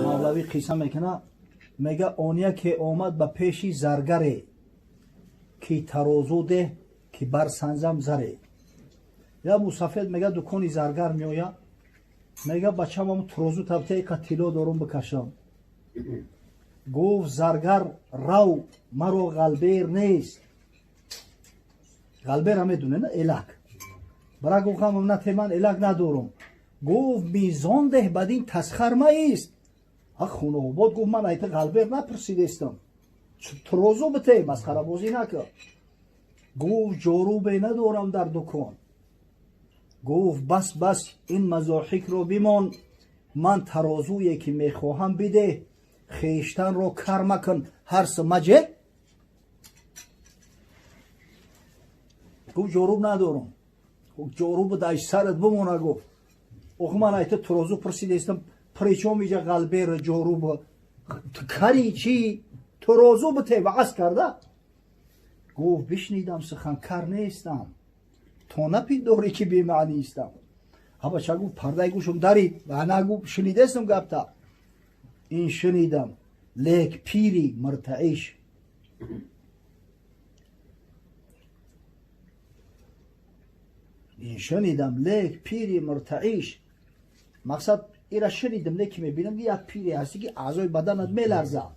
Мавлавӣ қисса мекунад, мега ония ке омад ба пеши заргаре, ки тарозу деҳ, ки барсанҷам заре. Я мусафед мега дукони заргар меояд, мега бачам ам турозу табте ика тилло дорум бикашам. Гуфт заргар рав, маро ғалбер нест. Ғалбера медоне на, элак. Бара гуфт ҳам нате ман элак надорум. Гуфт мизон деҳ, бадин тасхар маист. Ха хунобод гуфт ман айта ғалбер напурсидестам. Турозу бите, масхарабозӣ накар. Гуфт ҷорубе надорам дар дукон. Гуфт бас бас ин мазоҳикро бимон, ман тарозуе ки мехоҳам бидеҳ, хештанро кар макун ҳарс маҷе. Гуфт ҷоруб надорам. Ҷоруб дар сарат бимона гуфт. Ох ман айта турозу пурсидестам, причом иҷа ғалбер ҷоруб кари чӣ турозу бите ваъз карда. Гуфт бишнидам сухан кар нестам, то напиндорӣ ки бемаънистам. Ҳабача гуфт пардаи гӯшум дарид, ва гуфт шунидестам гапта. Ин шунидам, лек пири муртаиш. Ин шунидам, лек пири муртаиш. Мақсад ира шунидам, леки мебинам як пире ҳасти ки аъзои баданат меларзад.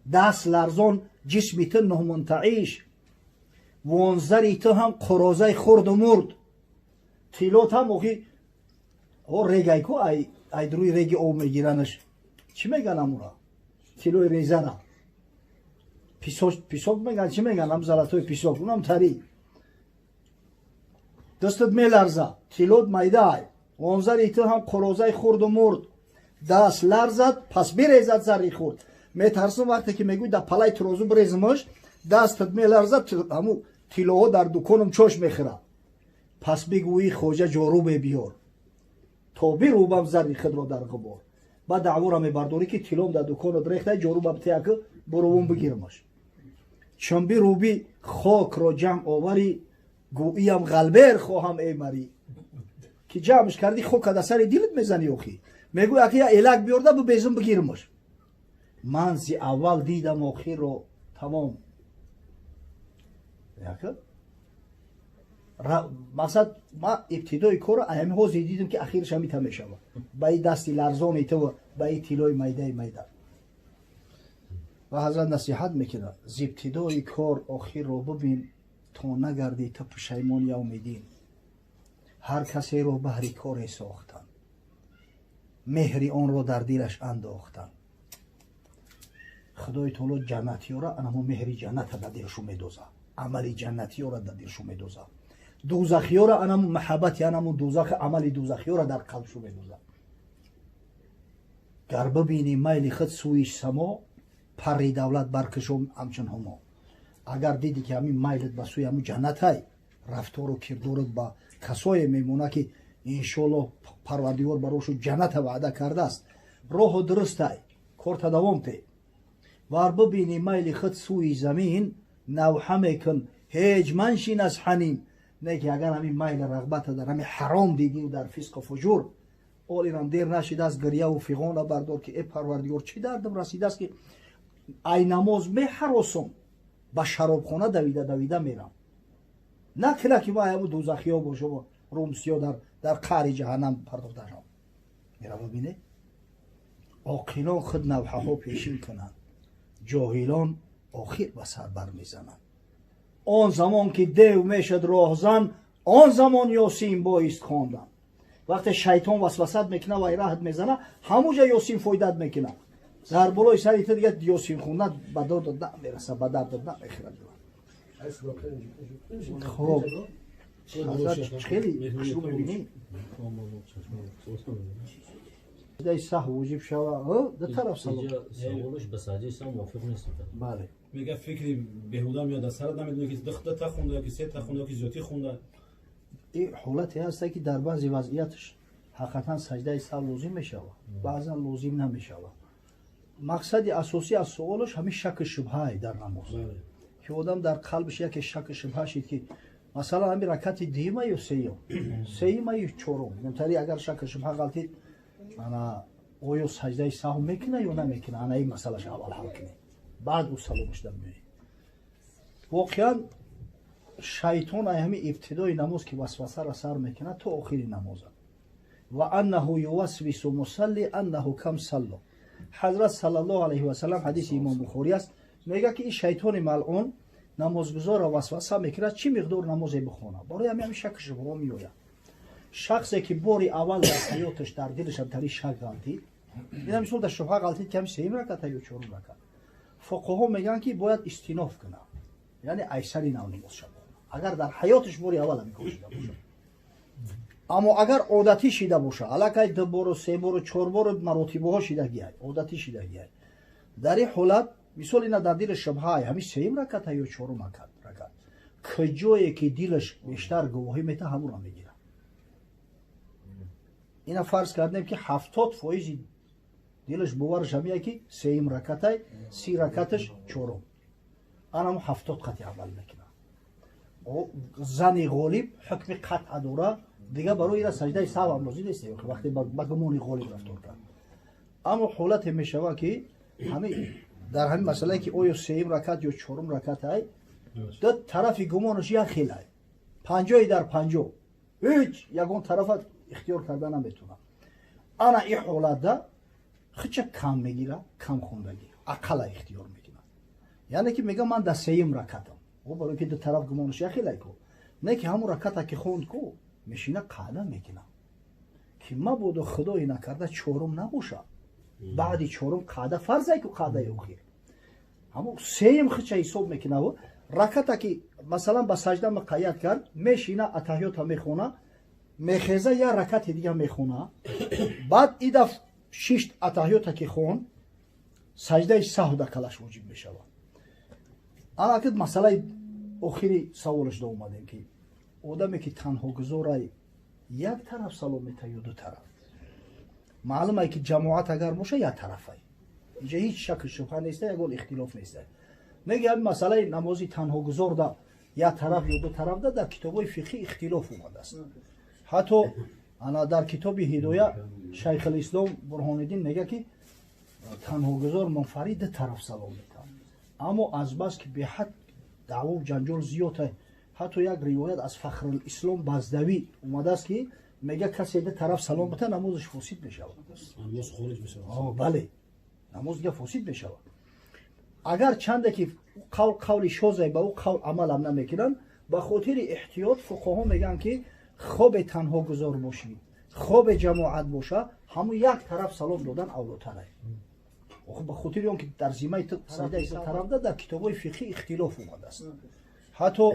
Даст ларзон ҷисми ту нуҳмунтаиш. Вонзари ту ҳам қурозаи хурду мурд. Тиллот ҳам охи о регайку ай рӯи реги об мегиранаш. Чӣ меган амура? Тиллои резара. Писок меган, чӣ меган? Ам золотой писок, унам тари. Дастат меларза, тиллот майда ай. Вонзари ту ҳам қурозаи хурду мурд. Даст ларзад, пас бирезад зари хурд. Метарсам вақте ки мегӯй дар палаи турозу бирезимаш, дастат меларзад, ҳаму тиллоҳо дар дуконам чош мехӯрад. Пас бигӯӣ хоҷа ҷорубе биёр, то бирӯбам зари худро дар ғубор. Баъд даъвора мебардорӣ ки тиллом дар дуконат рехта, ҷоруба битеяку бурувум бигирмаш. Чун бирӯбӣ хокро ҷамъ оварӣ, гӯиям ғалбер хоҳам эй марӣ. Ки ҷамъш кардӣ хока дар сари дилат мезанӣ охӣ. Мегӯй аки я элак биёрда бубезум бигирмаш. Ман зи аввал дидам охирро тамом. Мақсад ма ибтидои корро аями ҳозир дидам ки ахираш ҳамита мешавад. Ба и дасти ларзони ту ба и тиллои майдаи майда. Ва ҳазрат насиҳат мекунад: зи ибтидои кор охирро бибин, то нагардӣ ту пушаймон явми дин. Ҳар касеро баҳри коре сохтанд, меҳри онро дар дилаш андохтанд. Худои таоло ҷаннатиёра анамо меҳри ҷанната дар дилшу медозад, амали ҷаннатиёра дар дилшу медозад, дӯзахиёра анамо маҳаббати анамо дӯзах амали дӯзахиёра дар қалбшу медозад. Гар бибинӣ майли худ сӯи само, парри давлат баркашом ҳамчун ҳумо. Агар дидӣ ки ҳамин майлат ба сӯи ҳамун ҷаннатай, рафтору кирдорат ба касое мемонад ки иншоаллоҳ Парвардигор барошу ҷанната ваъда кардааст, роҳу дурустай, корта давом те. Вар бибинӣ майли худ сӯи замин, навҳа мекун ҳеҷ маншин аз ҳанин. Не ки агар ҳамин майли рағбата дар ҳамин ҳаром дидию дар фисқу фуҷур, ол инам дер нашидааст, гирьяву фиғона бардор ки э Парвардигор, чӣ дардам расидааст ки ай намоз меҳаросум, ба шаробхона давида давида мерам. Накина ки ма ҳаму дӯзахиё бошам, румсиё дар қаъри ҷаҳаннам пардохташам. Мерава бине оқилон худ навҳаҳо пешин кунанд, ҷоҳилон охир ба сар бармезананд. Он замон ки дев мешад роҳзан, он замон Ёсин боист хондан. Вақте шайтон васвасат мекунад ва раҳат мезана, ҳамуҷа Ёсин фоидат мекунад. Дар болои сари ту дига Ёсин хондан ба додат намераса, ба дардат намехӯрад. Хоб хеле хушрӯ мебинӣ. Саҳв воҷиб шава, ду тараф салом. Саволаш ба саҷдаи саҳв мувофиқ нест. Бале. Мега фикри беҳуда меояд аз сарат, намедонӣ ки ду та хунда ё ки се та хунда ё ки зиёдтӣ хунда. Ин ҳолате ҳаста ки дар баъзе вазъияташ ҳақиқатан саҷдаи саҳв лозим мешавад, баъзан лозим намешавад. Мақсади асосӣ аз суолаш ҳамин шаку шубҳае дар намоз, ки одам дар қалбиш яке шаку шубҳа шид ки Масалан, ҳамин ракати дуюма ё сеюм, сеюма ё чорум, мемтари агар шакку шубҳа ғалтид, ана оё саҷдаи саҳв мекуна ё намекуна, ана ин масъалаш аввал ҳал кунем, баъд ӯ саломаш дар меояд. Воқеан шайтон ай ҳамин ибтидои намоз ки васвасаро сар мекунад то охири намоза. Ва аннаҳу ювасвису мусалли аннаҳу кам салло. Ҳазрат саллаллоҳу алайҳи васаллам, ҳадиси имом Бухорӣ аст, мегӯяд ки ин шайтони малъун намозгузорро васваса мекунад, чӣ миқдор намозе бихонад. Барои ҳамин шакку шубҳаҳо меояд. Шахсе ки бори аввал дар ҳаёташ дар дилаш ҳамтари шак ғалтид, ина мисол дар шубҳа ғалтид ки ҳами сеюм раката ё чорум ракат, фуқаҳо мегӯянд ки бояд истиноф кунад, яъне айсари нав намозша бихонад, агар дар ҳаёташ бори аввал ҳамин кор шида бошад. Аммо агар одатӣ шида боша, аллакай ду бору, се бору, чор бору маротибаҳо шидагиай, одатӣ шидагиай, дар ин ҳолат мисол ина дар дилаш шубҳаай, ҳамин сеюм раката ё чорум ракат, куҷое ки дилаш бештар гувоҳӣ мета, ҳамонро мегирад. Ина фарз кардем ки 70% дилаш бовараш ҳамия ки сеюм ракатай, 30 ракаташ чорум, анамо 70 қати амал мекунад. Зани ғолиб ҳукми қатъа дора, дигар барои ира саҷдаи саҳв ҳам лозим нест, вақте ба гумони ғолиб рафтор кард. Аммо ҳолате мешавад ки ҳамин дар ҳамин масъалае ки оё сеюм ракат ё чорум ракат ай, ду тарафи гумонаш як хелай, 50 дар 50, ҳеҷ ягон тарафа ихтиёр карда наметавонад. Ана ин ҳолатда хича кам мегира, кам хондагӣ ақалла ихтиёр мекунад, яъне ки мега ман дар сеюм ракатам. О барои ки ду тараф гумонаш як хелай ку, не ки ҳамон раката ки хонд ку, мешина қаъда мекунад, ки мабодо худое накарда чорум набошад, баъди чорум қаъда фарзай ку, қаъдаи охир ҳамон сеюм хича ҳисоб мекунад. Раката ки масалан ба саҷда муқайяд кард, мешина, атаҳиёта мехона, мехеза, як ракати дига мехона, баъд идаф шишт атаҳиёта ки хон, саҷдаи саҳв дар калаш воҷиб мешавад. Ана масъалаи охири саволаш да омадем ки одаме ки танҳогузорай, як тараф салом мета ё ду тараф? Маълумае ки ҷамоат агар боша, як тарафай, инҷа ҳеҷ шаку шубҳа неста, ягон ихтилоф неста. Меги ҳамин масъалаи намози танҳогузорда як тараф ё ду тараф да дар китобҳои фиқҳӣ ихтилоф омадааст. Ҳатто ана дар китоби Ҳидоя Шайхулислом Бурҳониддин мега ки танҳогузор мунфарид ду тараф салом метавад. Аммо азбас ки беҳад даъву ҷанҷол зиёд, ҳатто як ривоят аз Фахрулислом Баздавӣ омадааст ки мега касе ду тараф салом бита, намозаш фосид мешавад. Намоз хориҷ мешавад. Бале, намоз дига фосид мешавад. Агар чанде ки қавл қавли шозай, ба ӯ қавл амалам намекунанд, ба хотири эҳтиёт фуқаҳо мегӯянд ки хобе танҳогузор бошӣ, хобе ҷамоат боша, ҳамун як тараф салом додан авлотарай, ба хотири он ки дар зиммаи ту саҷдаи тараф да дар китобҳои фиқҳӣ ихтилоф омадааст. Ҳатто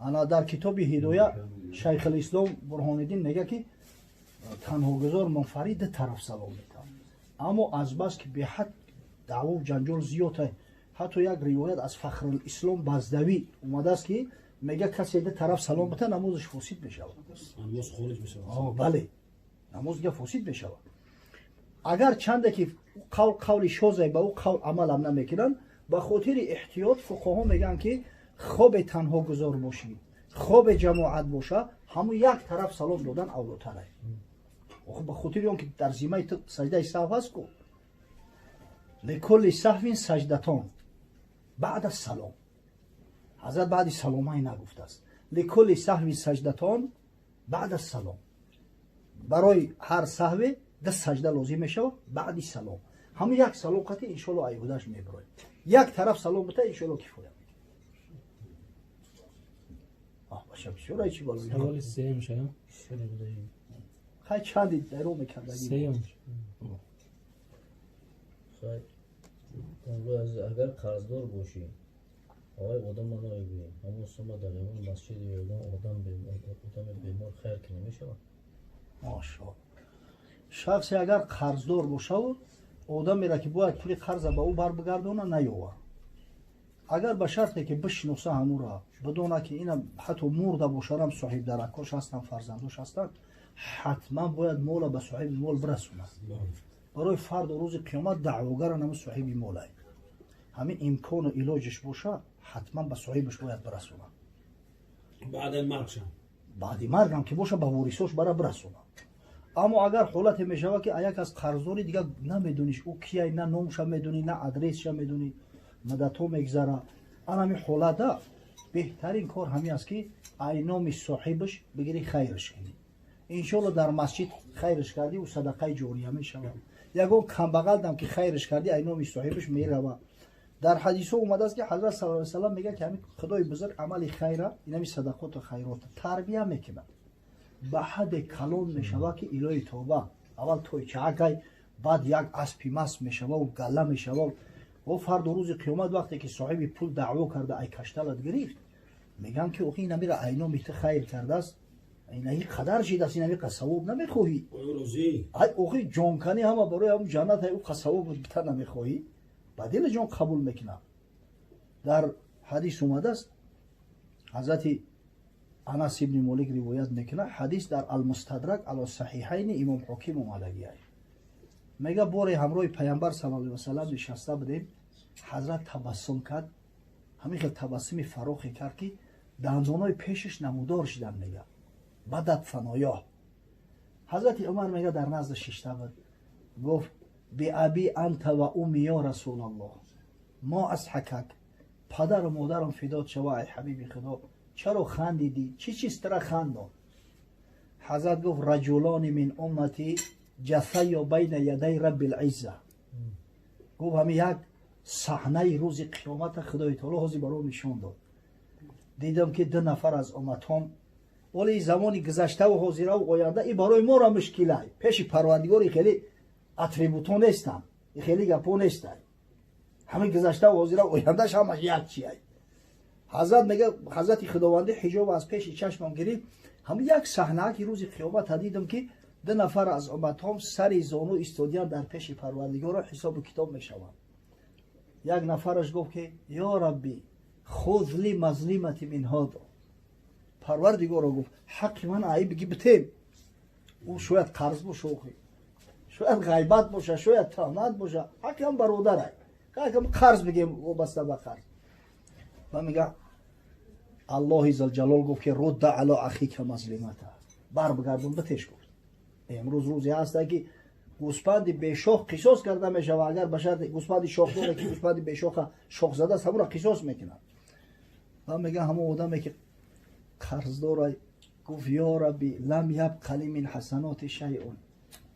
ана дар китоби Ҳидоя Шайхулислом Бурҳониддин мега ки танҳогузор мунфарид ду тараф салом метавад. Аммо азбас ки беҳад даъву ҷанҷол зиёд, ҳатто як ривоят аз Фахрулислом Баздавӣ омадааст ки мега касе ду тараф салом бита, намозаш фосид мешавад. Намоз хориҷ мешавад. Бале, намоз дига фосид мешавад. Агар чанде ки қавл қавли шозай, ба ӯ қавл амалам намекунанд, ба хотири эҳтиёт фуқаҳо мегӯянд ки хобе танҳогузор бошӣ, хобе ҷамоат боша, ҳамун як тараф салом додан авлотарай, ба хотири он ки дар зиммаи ту саҷдаи саҳв ҳаст ку. Ликулли саҳвин саҷдатон баъда салом. Ҳазрат баъди саломай нагуфтааст. Ликулли саҳвин саҷдатон баъда салом, барои ҳар саҳве ду саҷда лозим мешавад баъди салом. Ҳамун як салом қати иншоалло айҳудаш мебирояд. Як тараф салом бита, иншоалло кифоя. Баша бисёр чи бало. Саволи сеюм шая. Хай, чанди даро мекардаги? Сеюм. Хай, агар қарздор бошӣ, авай одама наёбӣ, ҳамон сума дар ягон масҷиди ягон одами бемор хайр ки намешавад? Машоалло. Шахсе агар қарздор бошаву одамеро ки бояд пули қарза ба ӯ барбигардона наёвад, агар ба шарте ки бишиноса, ҳамура бидона ки ина ҳатто мурда бошарам соҳибдаракош ҳастанд, фарзандош ҳастанд, ҳатман бояд мола ба соҳиби мол бирасонад. Барои фарду рӯзи қиёмат даъвогара намо соҳиби молай. Ҳамин имкону илоҷиш боша, ҳатман ба соҳибаш бояд бирасонад. Баъдан маргшам. Баъди маргам ки боша, ба ворисош бара бирасонад. Аммо агар ҳолате мешавад, ки як аз қарздори дигар намедониш ӯ кияй, на номша медонӣ, на адресша медонӣ, муддатҳо мегзара, анами ҳолата беҳтарин кор ҳамин аст, ки ай номи соҳибаш бигирӣ, хайрш кунӣ. Иншоалло, дар масҷид хайрш кардӣ, ӯ садақаи ҷория мешавад. Ягон камбағалдам ки хайрш кардӣ, ай номи соҳибаш мерава. Дар ҳадисҳо омадааст, ки ҳазрат саллаллоҳу алайҳи васаллам мегӯяд, ки ҳамин худои бузург амали хайра, инами садақоту хайрота тарбия мекунад, ба ҳадде калон мешавад, ки илоҳи тоба аввал тойчаакай, баъд як аспи маст мешававу галла мешавав. О, фардо рӯзи қиёмат, вақте ки соҳиби пул даъво карда, ай кашталат гирифт, мегӯянд, ки охи, инамира айноми ту хайр кардааст, инаи қадар шидааст, инами қа савоб намехоҳӣ? Ай охи, ҷонканӣ ҳама барои ҳамун ҷаннат, ай ӯ қа савоб бита намехоҳӣ? Ба дили ҷон қабул мекунад. Дар ҳадис омадааст, ҳазрати Анас ибни Молик ривоят мекунад, ҳадис дар Алмустадрак ало Саҳиҳайни имом Ҳоким омадагиай. Мега, боре ҳамроҳи Паямбар саллаллоҳу алайҳи васаллам нишаста будем. Ҳазрат табассум кард, ҳамин хел табассуми фарохе кард, ки дандонои пешаш намудор шиданд. Мега, бадат фаноёҳ. Ҳазрати Умар, мега, дар назда шишта буд, гуфт: «Биаби анта ва умми, ё Расулаллоҳ, мо азҳакак?» Падару модарам фидот шава, ай ҳабиби Худо, чаро хандидӣ? Чӣ чиз тара хандон? Ҳазрат гуфт: «Раҷулони мин уммати ҷасайё байна ядай рабби лизза». Гуфт, ҳамин як саҳнаи рӯзи қиёмата Худои таоло ҳозир баром нишон дод. Дидам, ки ду нафар аз умматон. Оли замони гузаштаву ҳозираву оянда и барои моро мушкилай. Пеши Парвардигори хеле атрибутҳо нестанд, хеле гапҳо нестанд. Ҳамин гузаштаву ҳозираву ояндаш ҳамаш як чиай. Ҳазрат мега, ҳазрати Худовандӣ ҳиҷоб аз пеши чашмам гирифт, ҳамин як саҳнааки рӯзи қиёмата дидам, ки ду нафар аз умматҳом сари зону истодиян дар пеши Парвардигоро, ҳисобу китоб мешаванд. Як нафараш гуфт, ки «Ё Рабби, хуз ли мазлимати мин ҳода». Парвардигоро, гуфт, ҳаққи ман ай биги битем. Ӯ шояд қарз боша, охи шояд ғайбат боша, шояд тӯҳмат боша, ҳаққи бародарай, қарз бигем, вобаста ба қарз. Ва мега, Аллоҳи зулҷалол гуфт, ки «Рудда ало ахика мазлимата», бар бигардон, битеш. Гуфт, имрӯз рӯзе ҳаста, ки гӯспанди бешох қисос карда мешава, агар ба шарти гӯспанди шохдоре, ки гӯспанди бешоха шох задааст, ҳамонро қисос мекунад. Ва мега, ҳамон одаме, ки қарздорай, гуфт: «Ё Рабби, лам ябқа ли мин ҳасаноти шайъун».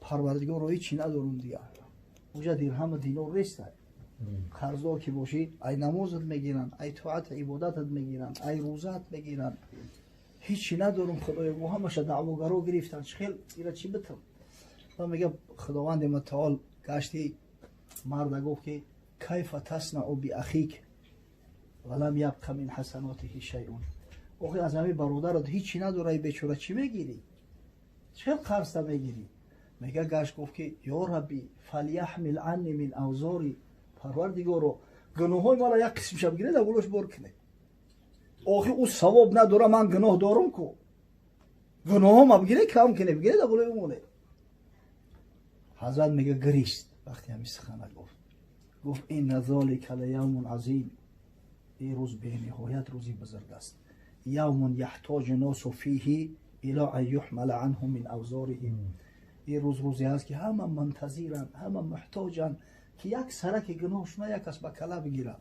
Парвардигоро, ҳечи надорум дигар. Уҷа дирҳаму динор нестай. Қарздор ки бошӣ, ай намозат мегиранд, ай тоат ибодатат мегиранд, ай рӯзаат мегиранд. Ҳечи надорум, Худоё, мо ҳамаша даъвогаро гирифтанд, хел ира чӣ битам? Ва мега, Худованди мутаол гашти марда гуфт, ки «Кайфа таснау биахик ва лам ябқа мин ҳасанотиҳи шайъун?» Охи, аз ҳамин бародарат ҳечи надорай, бечора, чӣ мегирӣ? Чел қарзта мегирӣ? Мега, гашт гуфт, ки «Ё Рабби, фалияҳмил анни мин авзори». Парвардигоро, гуноҳҳои маро як қисмша бигиред, аввалош бор кунед. Охи, ӯ савоб надора, ман гуноҳ дорум ку. Гуноҳома бигиред, кам кунед, бигиред, аввалои монед. Ҳазрат, мега, гирист вақте ҳамин сухана гуфт. Гуфт: «Инна золика ла явмун азим». Ин рӯз бениҳоят рӯзи бузург аст. Явмун яҳтоҷу носу фиҳи ило ан юҳмала анҳу мин авзориҳим. Ин рӯз рӯзе аст, ки ҳама мунтазиранд, ҳама муҳтоҷанд, ки як сараки гуноҳшуна як кас ба кала бигирад.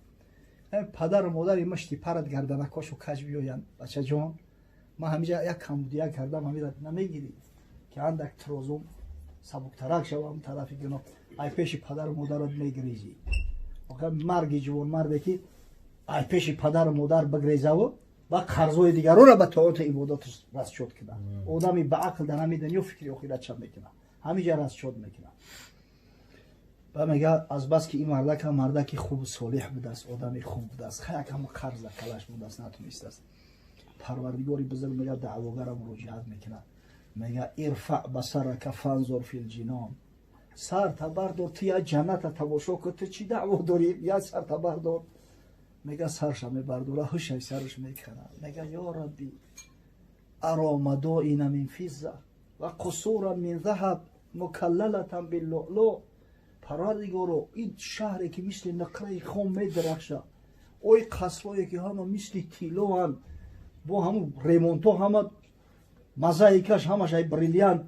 Падару модари мушти парат гарданакошу каҷ биёянд: «Бачаҷон, ман ҳамиҷа як камбудия кардам, ҳамира намегирӣ, ки андак тирозум сабуктарак шавам тарафи гуноҳ?» Ай пеши падару модарат мегирезӣ. Марги ҷувонмарде, ки ай пеши падару модар бигрезаву ба қарзои дигароро ба тоату ибодат расчёт кунад. Одами ба ақл дар ҳамин дунё фикри охиратша мекунад, ҳамиҷа расчёт мекунад. Ба мега, азбаски ин мардак ҳам мардаки хубу солеҳ будааст, одами хуб будааст, як ҳама қарз дар калаш будааст, натунистааст. Парвардигори бузург, мега, даъвогара муроҷиат мекунад, мега: «Ирфаъ басарака фанзур фил ҷинон». Сарта бардор, ту я ҷанната тамошо кун, ту чӣ даъво дорӣ? Я сарта бардор. Мега, сарша мебардора, ҳушай сараш мекунад. Мега: «Ё Рабби, ара мадоина мин физза ва қусуран мин заҳаб мукаллалатан биллуълу». Парвардигоро, ин шаҳре, ки мисли нақраи хом медарахша, ой, қасрое, ки ҳама мисли тиллоанд. Бо ҳамун ремонто, ҳама мозаикаш, ҳамаш ай бриллиант.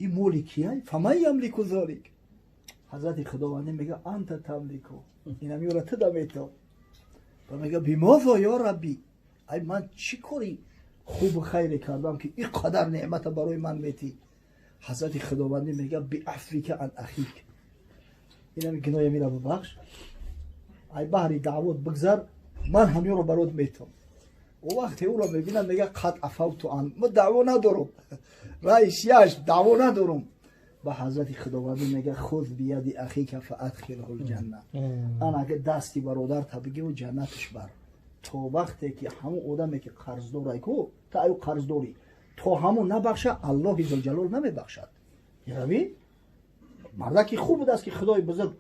Ин моли кияй? فمن يملك ذلك؟ Ҳазрати Худовандӣ мега: أنت تملك. Инамиёра ту да мето. Ба мега: بماذا يا ربي؟ Ай ман чӣ кори хубу хайре кардам, ки ин қадар неъмата барои ман метӣ? Ҳазрати Худовандӣ мега: بعفوك عن أخيك. Инами гуноҳи мира бубахш, ай баҳри даъвот бигзар, ман ҳамёро барот метом. О вақте ӯро мебинам, мега: قد عفوت عن, ма даъво надорум, раис яш даъво надорум. Ба ҳазрати Худовандӣ мега: خذ بيد أخيك فأدخله الجنة. Ана ага дасти бародарта бигиру ҷаннатиш бар. То вақте ки ҳамун одаме ки қарздорай ку, та аю қарздорӣ, то ҳамун набахша, Аллоҳи зулҷалол намебахшад. Ярави мардаки хуб будааст, ки Худои бузург.